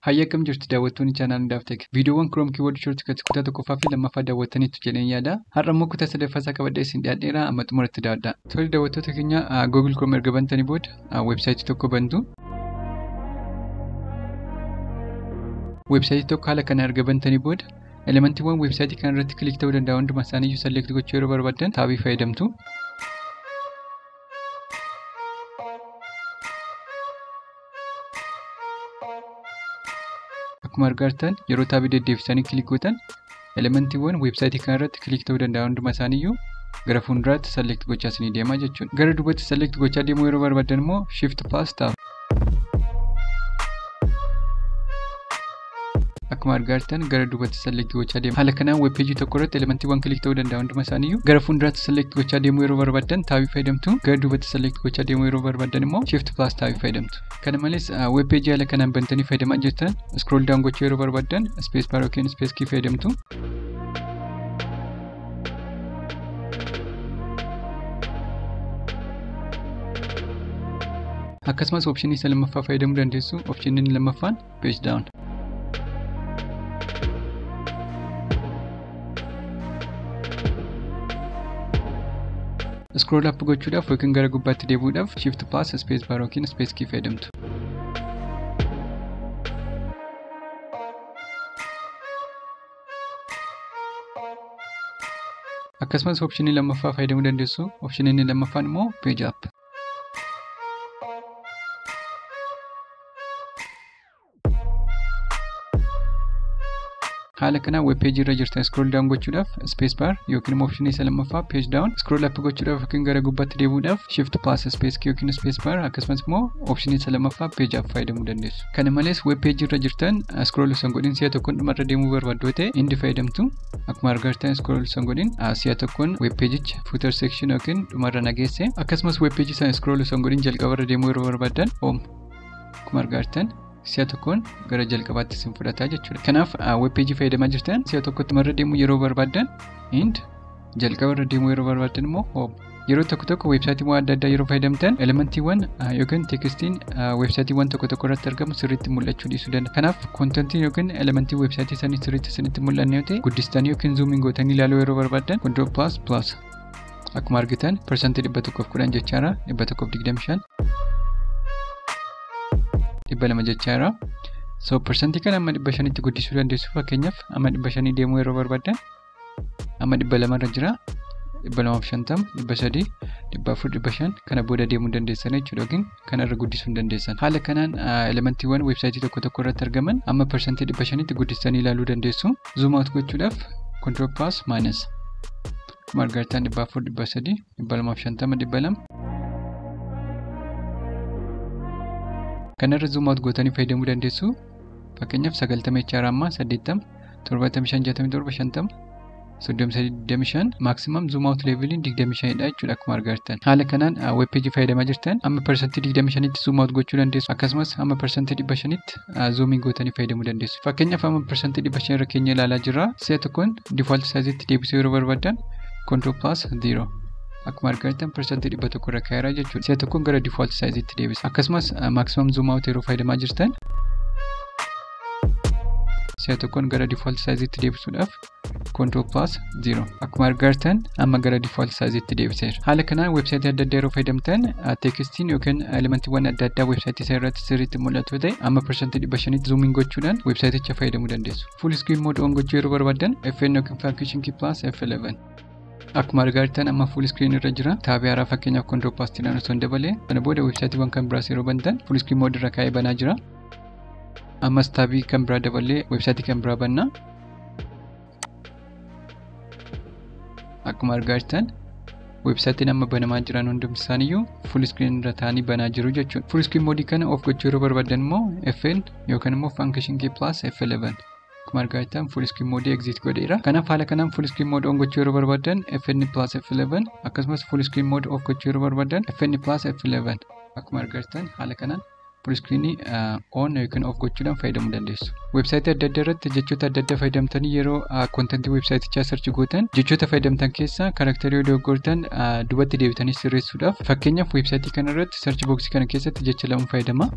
Hayya, akkam jirtu daawwattoonni chaanaalii Daaftek? Viidiyoowwan Chrome Keyboard Shortcut kutaa tokkoffaa fi lammaffaa daawwattaniitu jedheen yaada. Har'a immoo kutaa sadaffaa isaa qabadhee isin dhiyaadheera, amma xumuratti daawwadhaa. Tole daawwattoota keenya, Google Chrome erga bantanii booda weebsaayitii tokko bantu. Weebsaayitii tokko haala kana erga bantanii booda elementiiwwan weebsaayitii kana irratti click ta'uu danda'an hunduma isaaniiyyuu select gochuu yeroo barbaaddan taabii fayyadamtu. Akkuma argaa jirtan, yeroo taabii deddeebisanii click gootan elementiiwwan weebsaayitii kana irratti click ta'uu danda'an hunduma isaaniiyyuu gara fuulduraatti select gochaa isinii deemaa jechuudha. Gara duubatti select gochaa deemuu yeroo barbaaddan immoo Shift plus Tab. Akkuma argaa jirtan, gara duubatti select gochaa deema. Haala kanaan web page tokko irratti elementiiwwan click ta'uu danda'an hunduma isaaniiyyuu gara fuulduraatti select gochaa deemuu yeroo barbaaddan taabii fayyadamtu. Gara duubatti select gochaa deemuu yeroo barbaaddan immoo Shift plus taabii fayyadamtu. Kana malees, web page haala kanaan bantanii fayyadamaa jirtan scroll down gochuu yeroo barbaaddan space bar yookiin space key fayyadamtu. Akkasumas optionii isa lammaffaa fayyadamuu dandeessu. Optioniin lammaffaan page down. Scroll up gochuudhaaf yookiin gara gubbaatti deebi'uudhaaf Shift plus space bar yookiin space key fayyadamtu. Akkasumas optionii lammaffaa fayyadamuu dandeessu. Optioniin lammaffaan immoo page up. Haala kanaan web page irra jirtan scroll down gochuudhaaf space bar yookiin immoo optionii isa lammaffaa page down, scroll up gochuudhaaf yookiin gara gubbaatti deebi'uudhaaf Shift plus space key yookiin space bar, akkasumas immoo optionii isa lammaffaa page up fayyadamuu dandeessu. Kana malees, web page irra jirtan scroll osoo hin godhin si'a tokkoon dhumarra deemuu barbaaddu ta'e end fayyadamtu. Akkuma argaa jirtan, scroll osoo hin godhin si'a tokkoon web page'icha footer section yookiin dhumarra nageesse. Akkasumas web page sana scroll osoo hin godhin jalqabarra deemuu yeroo barbaaddan home. Akkuma argaa jirtan, si'a tokkoon gara jalqabaatti isin fudhataa jechuudha. Kanaaf web page fayyadamaa jirtan si'a tokkotti marra deemuu yeroo barbaaddan end, jalqabarra deemuu yeroo barbaaddan immoo home. Yeroo tokko tokko weebsaayitiiwwan adda addaa yeroo fayyadamtan elementiiwwan yookiin teekstiin weebsaayitiiwwan tokko tokko irratti argamu sirriitti mul'achuu dhiisuu danda'a. Kanaaf contentiin yookiin elementii weebsaayitii sanii sirriitti isinitti mul'anne yoo ta'e, guddistanii yookiin zoom in gootanii ilaaluu yeroo barbaaddan Control plus plus. Akkuma argitan, 110% jechaara, 125, 200 jechaara. So persentii kana amma 500tti guddisuu dandeessu. Fakkeenyaaf, amma 500 deemuu yeroo barbaaddan amma 200rra jira. 250, 300, 400, 500, kana booda deemuu dandeessan jechuudha, yookiin kanarra guddisuu hin dandeessan. Haala kanaan elementiiwwan weebsaayitii tokko tokko irratti argaman amma 500%tti guddistanii ilaaluu dandeessu. Zoom out gochuudhaaf Control plus minus. Akkuma argaa jirtan, 400, 300, 250, 200. Kanarra zoom out gootanii fayyadamuu dandeessu. Fakkeenyaaf, 90 HR, ammaa 80, 75, 67, 50, 33, 25. Maximum zoom out leveliin 25 dha jechuudha, akkuma argaa jirtan. Haala kanaan web page fayyadamaa jirtan amma 25%tti zoom out gochuu dandeessu. Akkasumas amma 500%tti zoom in gootanii fayyadamuu dandeessu. Fakkeenyaaf, amma 500% irra keenya ilaalaa jirra. Si'a tokkoon default size'itti deebisuu yeroo barbaaddan Control plus 0. Akkuma argaa jirtan, 100% irra kaa'eera jechuudha. Si'a tokkoon gara default size'itti deebisa. Akkasumas maximum zoom out yeroo fayyadamaa jirtan si'a tokkoon gara default size'itti deebisuudhaaf Control plus 0. Akkuma argaa jirtan, amma gara default size'itti deebiseera. Haala kanaan weebsaayitii adda addaa yeroo fayyadamtan teekstiin yookiin elementiiwwan adda addaa weebsaayitii isaa irratti sirriitti mul'atu ta'e amma 500%tti zoom in gochuudhaan weebsaayiticha fayyadamuu dandeessu. Full screen mode on gochuu yeroo barbaaddan Fn yookiin function key plus F11. Akkuma argaa jirtan, amma full screen irra jira. Taabii haaraa, fakkeenyaaf Control plus T dhaan osoo hin dabalee, sana booda weebsaayitiiwwan kan biraas yeroo bantan full screen mode irra kaa'ee banaa jira. Ammas taabii kan biraa dabalee weebsaayitii kan biraa banna. Akkuma argaa jirtan, weebsaayitiin amma banamaa jiran hundumti isaaniiyyuu full screen irra ta'anii banaa jiru jechuudha. Full screen mode kana off gochuu yeroo barbaaddan immoo Fn yookaan immoo function key plus F11. Akkuma argaa jirtan, full screen mode exit godheera. Kanaaf haala kanaan full screen mode on gochuu yeroo barbaaddan Fn plus F11, akkasumas full screen mode off gochuu yeroo barbaaddan Fn plus F11. Akkuma argaa jirtan, haala kanaan full screen on yookiin off gochuudhaan fayyadamuu dandeessu. Weebsaayitii adda addaa irratti jechoota adda addaa fayyadamtanii yeroo contentii weebsaayitichaa search gootan, jechoota fayyadamtan keessaa characterii yoo dogoggortan duubatti deebitanii sirreessuudhaaf, fakkeenyaaf, weebsaayitii kana irratti search boxii kana keessatti jecha lama fayyadama.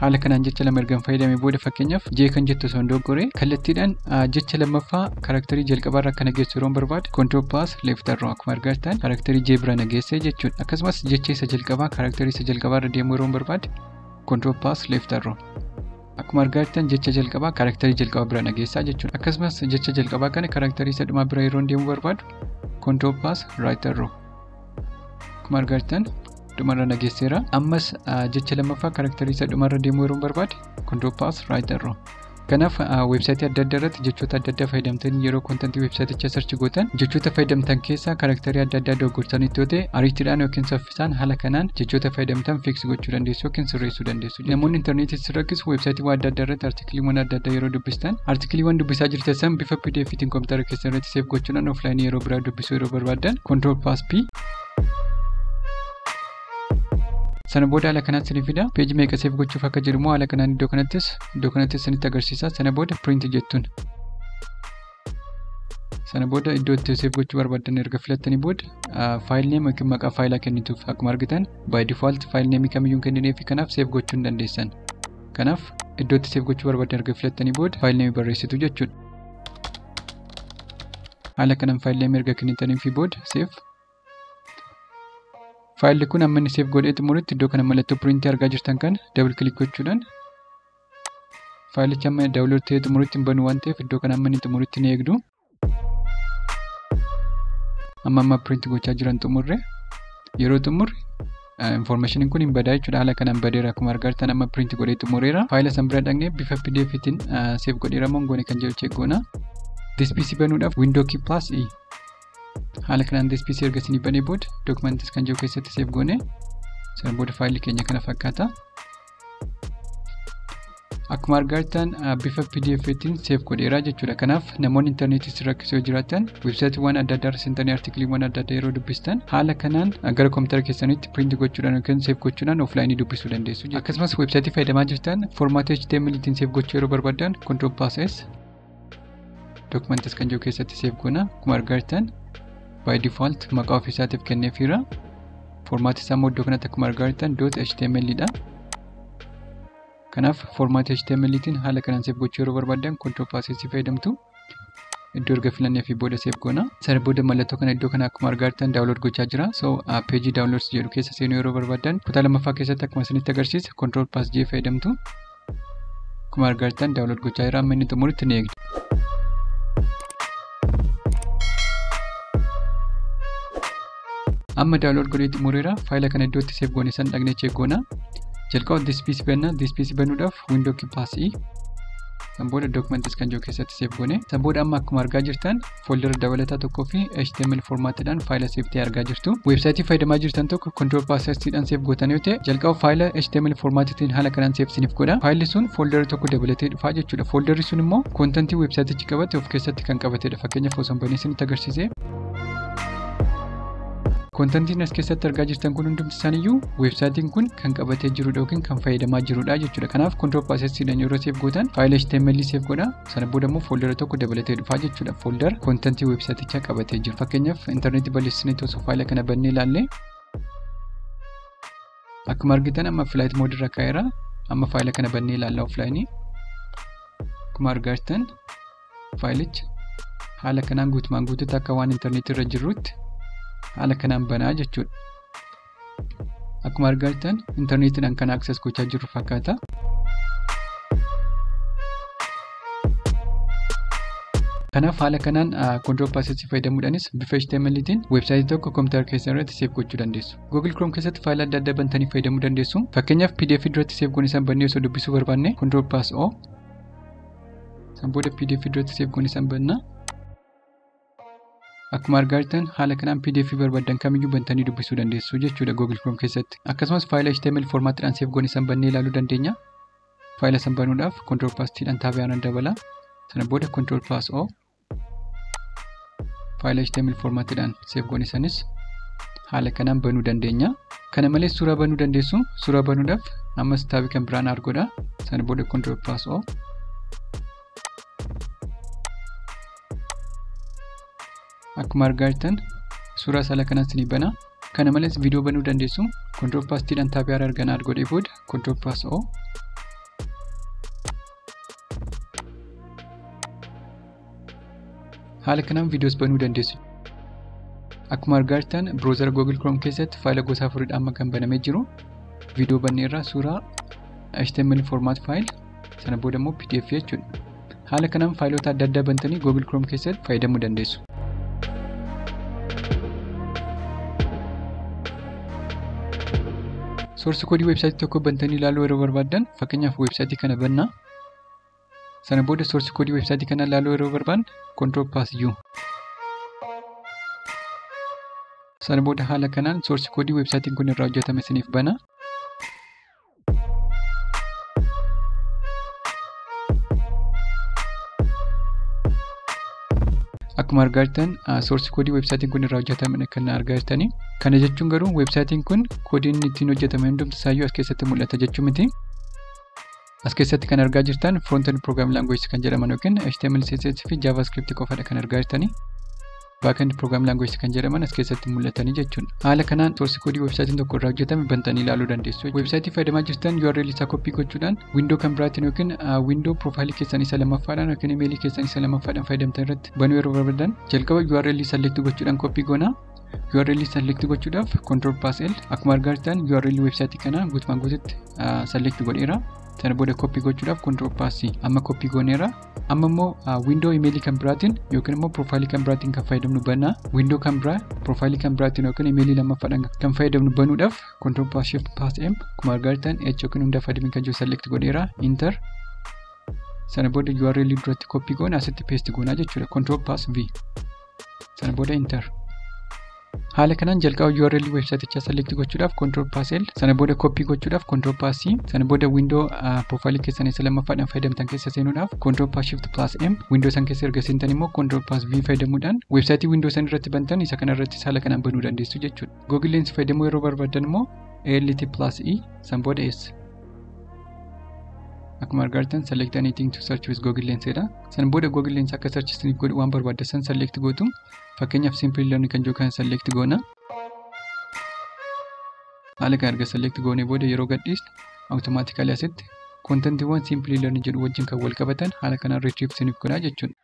Haala kanaan jecha lama ergan fayyadame booda fakkeenyaaf J kan jettu osoo hin dogoggoree kallattiidhaan jecha lammaffaa karakterii jalqabaarra akka nageessu yeroo barbaadu control plus left arrow akkuma argaa jirtan karakterii J bira nageesse jechuudha. Akkasumas jecha isa jalqabaa karakterii isa jalqabaarra deemuu yeroo barbaadu control plus left arrow akkuma argaa jirtan jecha jalqabaa karakterii jalqabaa bira nageessaa jechuudha. Akkasumas jecha jalqabaa kana karakterii isa dhumaa bira yeroo deemuu barbaadu control plus right arrow akkuma argaa jirtan dhumarra nageesseera. Ammas jecha lammaffaa karakterii isa dhumarra deemuu yeroo barbaade control plus right arrow. Kanaaf weebsaayitii adda addaa irratti jechoota adda addaa fayyadamtanii yeroo kontentii weebsaayitichaa search gootan jechoota fayyadamtan keessaa karakterii adda addaa dogoggortanitti yoo ta'e ariitiidhaan yookiin saffisaan haala kanaan jechoota fayyadamtan fix gochuu dandeessu yookiin sirreessuu dandeessu. Namoonni intarneetii si rakkisu weebsaayitiiwwan adda addaa irratti artikiliiwwan adda addaa yeroo dubbistan artikiliiwwan dubbisaa jirtan san bifa PDF'tiin kompiitara keessan irratti save gochuudhaan offline yeroo biraa dubbisuu yeroo barbaaddan control plus P. Sana booda haala kanaan isin fida. Peejii meeqa save gochuuf akka jedhu immoo haala kanaan iddoo kanattis isinitti agarsiisa. Sana booda print jettuun. Sana booda iddoo itti save gochuu barbaaddan erga filattanii booda file name yookiin maqaa faayilaa kennituuf akkuma argitan by default file name kamiyyuu hin kennineefi kanaaf save gochuu hin dandeessan. Kanaaf iddoo itti save gochuu barbaaddan erga filattanii booda file name barreessitu jechuudha. Haala kanaan file name erga kennitaniifi booda save. Faayilli kun amma inni save godhee xumuritti iddoo kana mallattoo piriintii argaa jirtan kana double click gochuudhaan faayilichi amma download ta'ee xumuritti hin banu waan ta'eef iddoo kana amma inni xumuritti ni eegdu. Amma print gochaa jiran xumurre yeroo xumurre information kun hin badaa jechuudha. Haala kanaan badeera akkuma argaa jirtan amma print godhee xumureera. Faayila san bira dhaqnee bifa PDF'tiin save godheera moo hin goone kan jedhu check goona. This PC banuudhaaf window key plus E. Haala kanaan this PC erga isinii banee booda documents kan jiru keessatti save goone sana booda faayilli keenya kana fakkaata. Akkuma argaa jirtan bifa PDF'tiin save godheera jechuudha. Kanaaf namoonni intarneetii si rakkisu yoo jiraatan weebsaayitiiwwan adda addaa irra seentanii artikiliiwwan adda addaa yeroo dubbistan haala kanaan gara kompiitara keessanitti print gochuudhaan yookiin save gochuudhaan offline dubbisuu dandeessu. Akkasumas weebsaayitii fayyadamaa jirtan formaat HTML ittiin save gochuu yeroo barbaaddan control plus S documents kan jiru keessatti save goona. Akkuma argaa jirtan by default maqaa ofiisaatiif kenneefiira. Formaat isaa immoo iddoo kanatti akkuma argaa jirtan .html dha. Kanaaf formaat HTML tiin haala kanaan save gochuu yeroo barbaaddan control plus S fayyadamtu. Iddoo erga filannee fi booda save goona. Sana booda mallattoo kana iddoo kana akkuma argaa jirtan download gochaa jira. So peejii downloads jedhu keessa seenuu yeroo barbaaddan kutaa lammaffaa keessatti akkuma isinitti agarsiise control plus J fayyadamtu. Akkuma argaa jirtan download gochaa jira. Amma inni xumuritti ni eegdu. Amma download godhee xumureera. Faayila kana iddoo itti save goone san dhaqnee check goona. Jalqaba this PC banna. This PC banuudhaaf window key plus E. San booda documents kan jiru keessatti save goone. San booda amma akkuma argaa jirtan foldera dabalataa tokkoo fi HTML formaatiidhaan faayila save ta'e argaa jirtu. Weebsaayitii fayyadamaa jirtan tokko control plus S dhaan save gootan yoo ta'e jalqaba faayila HTML formaatiitiin haala kanaan save isiniif godha. Faayilli sun foldera tokko dabalatee dhufaa jechuudha. Folderri sun immoo kontentii weebsaayitichi qabate of keessatti kan qabatedha. Fakkeenyaaf osoo hin banee isinitti agarsiise. Kontentiin as keessatti argaa jirtan kun hundumti isaaniiyyuu weebsaayitiin kun kan qabatee jirudha yookiin kan fayyadamaa jirudha jechuudha. Kanaaf control plus S dhaan yeroo save gootan faayila HTML save godha. Sana booda immoo foldera tokko dabalatee dhufaa jechuudha. Folder kontentii weebsaayitichaa qabatee jiru. Fakkeenyaaf intarneetii balleessinee osoo faayila kana bannee ilaalle akkuma argitan amma flight mode irra kaa'eera. Amma faayila kana bannee ilaalla offline. Akkuma argaa jirtan faayilichi haala kanaan guutumaan guutuutti akka waan intarneetii irra jirrutti haala kanaan banaa jechuudha. Akkuma argaa jirtan intarneetiidhaan kan access gochaa jirru fakkaata. Kanaaf haala kanaan control plus S fayyadamuudhaanis bifa HTML tiin weebsaayitii tokko kompiitara keessan irratti save gochuu dandeessu. Google Chrome keessatti faayila adda addaa bantanii fayyadamuu dandeessu. Fakkeenyaaf PDF duratti save goone isaan bannee osoo dubbisuu barbaanne control plus O. San booda PDF duratti save goone isaan banna. Akkuma argaa jirtan haala kanaan PDF barbaaddan kamiyyuu bantanii dubbisuu dandeessu jechuudha Google Chrome keessatti. Akkasumas faayila HTML formaatiidhaan save goone isaan bannee ilaaluu dandeenya. Faayila san banuudhaaf control plus T dhaan taabee aanan dabala. Sana booda control plus O. Faayila HTML formaatiidhaan save goone sanis haala kanaan banuu dandeenya. Kana malees suuraa banuu dandeessu. Suuraa banuudhaaf ammas taabii kan biraan argoodha. Sana booda control plus O. Akkuma argaa jirtan suuraa haala kanaan isinii bana. Kana malees viidiyoo banuu dandeessu. Control plus T dhaan taabii haaraa arganaa godhee booda control plus O. Haala kanaan viidiyoos banuu dandeessu. Akkuma argaa jirtan browser Google Chrome keessatti faayila gosa afuriidha amma kan banamee jiru. Viidiyoo banneerraa, suuraa, HTML format file, sana booda immoo PDF jechuudha. Haala kanaan faayilota adda addaa bantanii Google Chrome keessatti fayyadamuu dandeessu. Source koodii weebsaayitii tokko bantanii ilaaluu yeroo barbaaddan, fakkeenyaaf weebsaayitii kana bannaa. Sana booda source koodii weebsaayitii kana ilaaluu yeroo barbaanne Control plus U. Sana booda haala kanaan source koodii weebsaayitiin kun irraa hojjetame isiniif bana. Akkuma argaa jirtan source koodii weebsaayitiin kun irraa hojjetame kan argaa jirtani. Kana jechuun garuu weebsaayitiin kun koodiin inni ittiin hojjetame hundumti isaayyuu as keessatti mul'ata jechuu miti. As keessatti kan argaa jirtan front-end programming language kan jedhaman yookiin HTML, CSS fi JavaScript qofadha kan argaa jirtani. Backend programming language kan jedhaman as keessatti mul'atanii jechuudha. Haala kanaan source koodii weebsaayitiin tokko irraa hojjetame bantanii ilaaluu dandeessu. Weebsaayitii fayyadamaa jirtan URL isaa koppii gochuudhaan window kan biraatiin yookiin window profaayilii keessan isa lammaffaadhaan yookiin imeelii keessan isa lammaffaadhaan fayyadamtan irratti banuu yeroo barbaadan jalqaba URL select gochuudhaan koppii goona. URL select gochuudhaaf Control plus L. Akkuma argaa jirtan URL weebsaayitii kanaa guutumaan guututti select godheera. Sana booda koppii gochuudhaaf Control plus C. Amma koppii gooneera. Amma immoo window imeelii kan biraatiin yookiin immoo profaayilii kan biraatiin kan fayyadamnu banaa. Window kan biraa profaayilii kan biraatiin yookiin imeelii lammaffaadhaan kan fayyadamnu banuudhaaf Control plus Shift plus M. Akkuma argaa jirtan H yookiin hundaaf admin kan jiru select godheera. Enter. Sana booda URL duratti koppii goona asitti paste goonaa jechuudha. Control plus V. Sana booda enter. Haala kanaan jalqaba URL weebsaayitichaa select gochuudhaaf Control plus L, sana booda koppii gochuudhaaf Control plus C, sana booda window profaayilii keessan isa lammaffaadhaan fayyadamtan keessa seenuudhaaf Control plus Shift plus M, window san keessa erga seentan immoo Control plus V fayyadamuudhaan weebsaayitii window san irratti bantan isa kana irratti haala kanaan banuu dandeessu jechuudha. Google Lens fayyadamuu yeroo barbaadan immoo ALT plus E, san booda S. Akkuma argaa jirtan "Select anything to search with Google Lens" jedha. San booda Google Lens akka search isiniif godhu waan barbaaddan san select gootu. Fakkeenyaaf "Simple Learning" kan jiru kana select goona. Haala kan erga select goonee booda yeroo gadhiisnu automatically asitti kontentiiwwan Simple Learning jedhu wajjin kan wal qabatan haala kanaan retrieve isiniif godha jechuudha.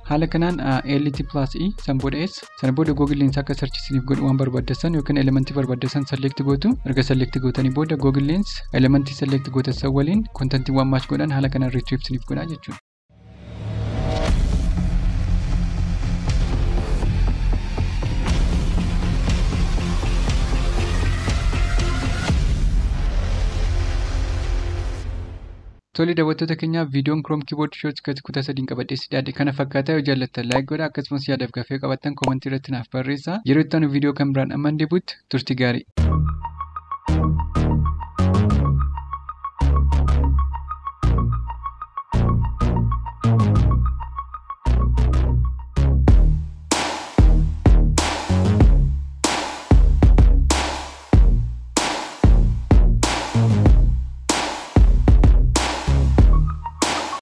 Haala kanaan ALT plus E, san booda S, sana booda Google Lens akka search isiniif godhu waan barbaaddan yookiin elementii barbaaddan select gootu. Erga select gootanii booda Google Lens elementii select gootan san waliin kontentiiwwan match godhan haala kanaan retrieve isiniif godha jechuudha. Tole daawwattoota keenyaaf, viidiyoon Chrome Keyboard Shortcut kutaa sadiin qabadhee si dhiyaadhe kana fakkaataa. Yoo jaallattan like godhaa, akkasumas yaadaaf gaaffii qabaattan koomentii irratti naaf barreessaa. Yeroo itti aanu viidiyoo kan biraan amman deebi'utti turtii gaarii.